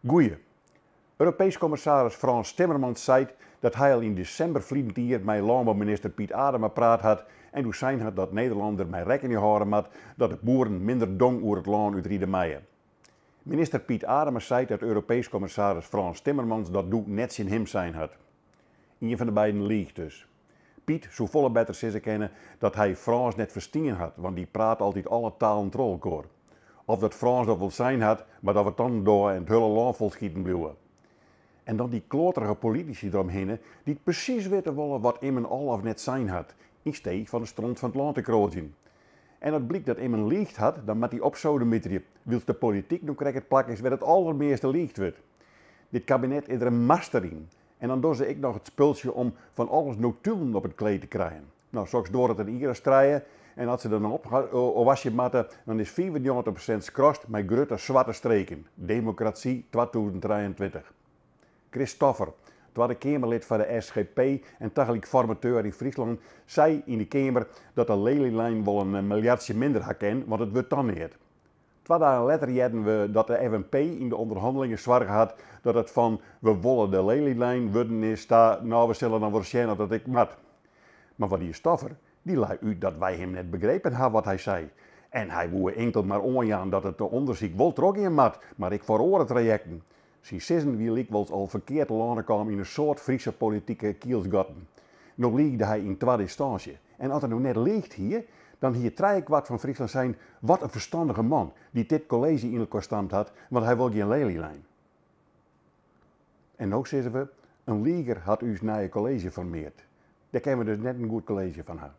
Goeie. Europeesk kommissaris Frans Timmermans seit dat hy al yn desimber ferline jier mei lânbouminister Piet Adema praat hat en doe sein hat dat Nederlân der mei rekkenje hâlde moat dat de boeren minder dong oer it lân útride meie. Minister Piet Adema seit dat Europeesk kommissaris Frans Timmermans dat doe net tsjin him sein hat. Ien fan de beiden liicht dus. Piet soe folle better sizze kinne dat hy Frans net ferstien hat, want dy praat altyd alle talen troch elkoar. Of dat Frans dat wol sein hat, mar dat we it dan dogge en it hiele lân fol skiten bliuwe. En dan dy kloaterige politisy deromhinne dy't presys witte wolle wat immen al of net sein hat, yn stee fan de stront fan it lân te kroadzjen. En as blykt dat immen liigd hat, dan moat dy opsodemiterje, wylst de polityk no krekt it plak is wêr't it aldermeaste liigd wurdt. Dit kabinet is der in master yn. En dan dogge se ek noch it spultsje om fan alles notulen op it kleed te krijen. No, soks duorret in jier as trije en as se dan opwaskje moatte, dan is 95% skrast mei grutte swarte streken. Demokrasy 2023. Chris Stoffer, Twadde Keamerlid foar de SGP en tagelyk formateur yn Fryslân, sei yn de Keamer dat de Lelylijn wol in miljardsje minder ha kin, want it wurdt dan neat. Twa dagen letter hearden we dat de FNP yn de ûnderhannelingen soarge hat dat it fan we wolle de Lelylijn wurden is ta no we sille dan wol sjen oft dat ek moat. Mar wat die Stoffer? Dy lei út dat wy him net begrepen ha wat hy sei. En hy woe inkeld mar oanjaan dat it ûndersyk wol trochgean moat, mar ek foar oare trajekten. Syn sizzen wie lykwols al ferkeard telâne kaam yn in soad Fryske politike kielsgatten. No liigde hy yn twadde ynstânsje. En as er no net liigd hie, dan hie trijekwart fan Fryslân sein, wat in ferstannige man dy't dit kolleezje yn elkoar stampt hat, want hy wol gjin Lelylijn. En no sizze we, in liger hat ús nije kolleezje formeard. Dêr kinne we dus net in goed kolleezje fan ha.